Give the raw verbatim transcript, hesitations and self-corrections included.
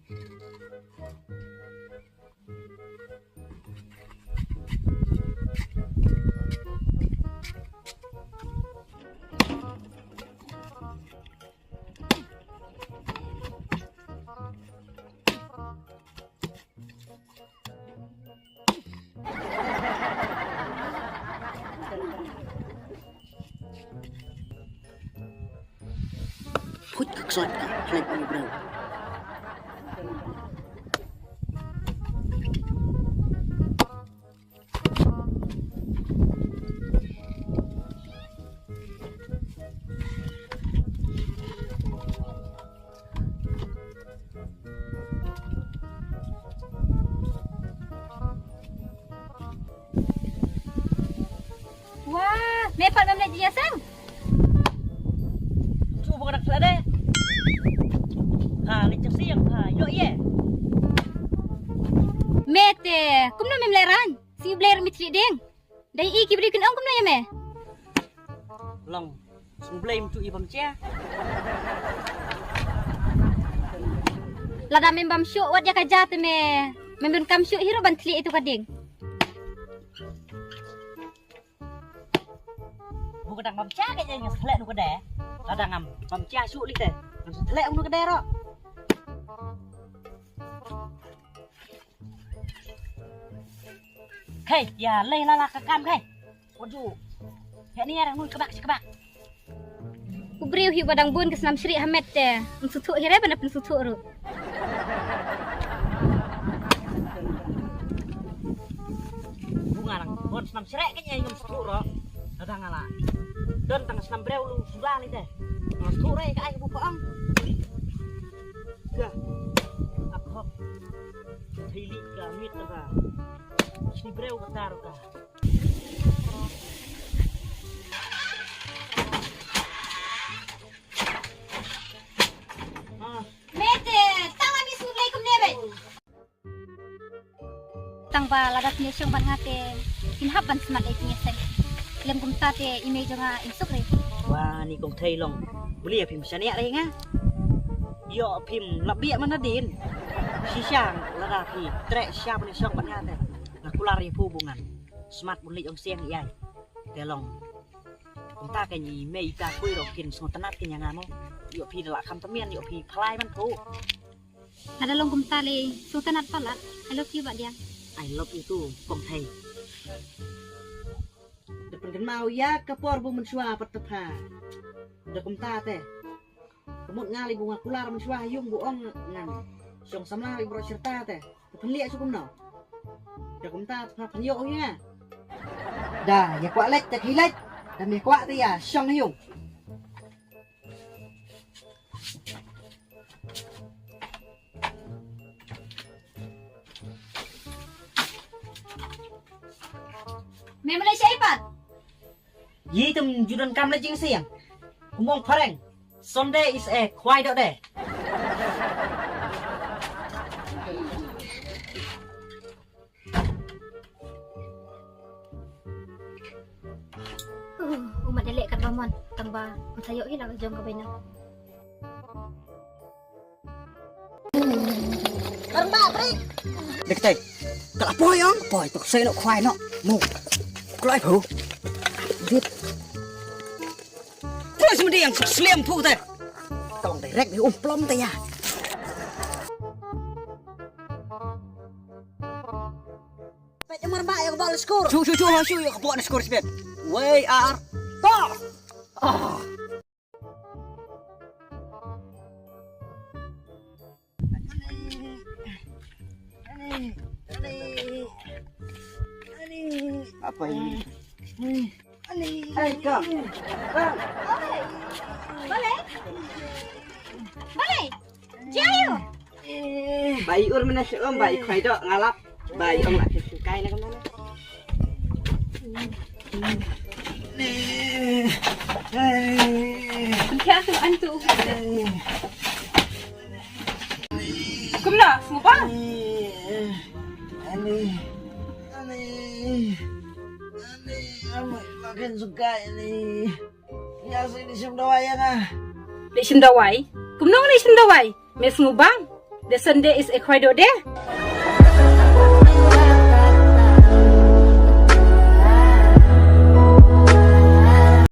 Phut ka ksot ka khlek u breu. Wah, me pat mem leh jingseng. Cuba kena kelak deh. Ha, ni cek siang ha, yok ye. Me te, kumno mem leh rang? Si Blei mi thli ding. Dei i ki briew kin ong kumno ïa me? Long, sngewblei mynta i bam chia. Lada mem bam shuh wat ïa ka ja te me, mem donkam shuh hi ruh ban thli ïa itu ka ding. Bu ka dang bam chia ka ïa nga sleh nu ka de. Lada ngam bam chia shuh li te, ngam sleh nu ka de ruh. Khei, ïa lei la la ka kam khei. Wadu. Ïa ni ïa rang nui kebak shi kebak. U briew hi ba dang bun ka snam shrieh ha met te. Ym sngewthuh hi re ban da pynsngewthuh ruh. Bu nga rang bun snam shrieh ka ïa ngam sngewthuh ruh. Lada nga la don tang snam briew lu suda ni te. Ngam sngewthuh re ka ai bu pa ong. Ka. Ak hok. Thili ka mit ka. Shi breu ka tar ka. Ah. Mete, tang ami su lei kum ne be. Tang ba lada pynïashong bad nga te phin hap ban smat ïa pynïaseng. Lem kumta te i mei jong nga in suk re. Wa ni kong thei long. Buli ïa phim shaniah re nga. Ïoh phim lap biak man nadien. Shisha lada phi treh shisha pynïashong bad nga te. Nga kular ïa phu bungan. Smat bun leit ong siang ïai. Te long. Kumta ka ngi mei ka kui ro kin sngewtynnat kin ïa nga mo. Ïoh phi da lah kham tymmen ïoh phi phalai man phu. Lada long kumta le, sngewtynnat palat. I love you, Bah Diang. I love you too, kong thei. Da pynkynmaw ïa ka por bu mynshuwa pat te pha. Da kumta te. Ka mut nga le bu nga kular mynshuwa ha ïung bu ong ngan shong samla le bro shirta te. Te pynliah shu kumno. Da kumta te pha pynïoh ïa nga. Da ïa kwah leit te khie leit. Da me kwah te ïa shong ha ïung. Me Malaysia ipat. Yi tum judan kam le jing siang. Kumong phareng. Sunday is a khwai dok de. Uh, umat dele kat bamon tang ba masa yok hi la jong ka baina. Karma break. Dek tai. Kala poi ong, poi tok sei no khwai no. Mu. Kloi phu. Dit. Kloi semedi yang slem phu te. Tolong direct di umplom te ya. Pet umar ba ya kebal skor. Chu chu chu ha chu ya kebal skor sibet. Wei ar. To. Ah. Apa ini? Ani. Hei, kong. Kong. Balei? Balei? Jayu. Bai ur mana sih om, bai khoi dok ngalap. Bai om lah sih kai na kemana? Kumno, sngewbang? Ani. Ani. Ani. Ani. Makin suka ini. Ïa shu leit shim dawai ïa nga. Leit shim dawai? Kumno ngan leit shim dawai? Me sngewbang. The Sunday is a khoi do de.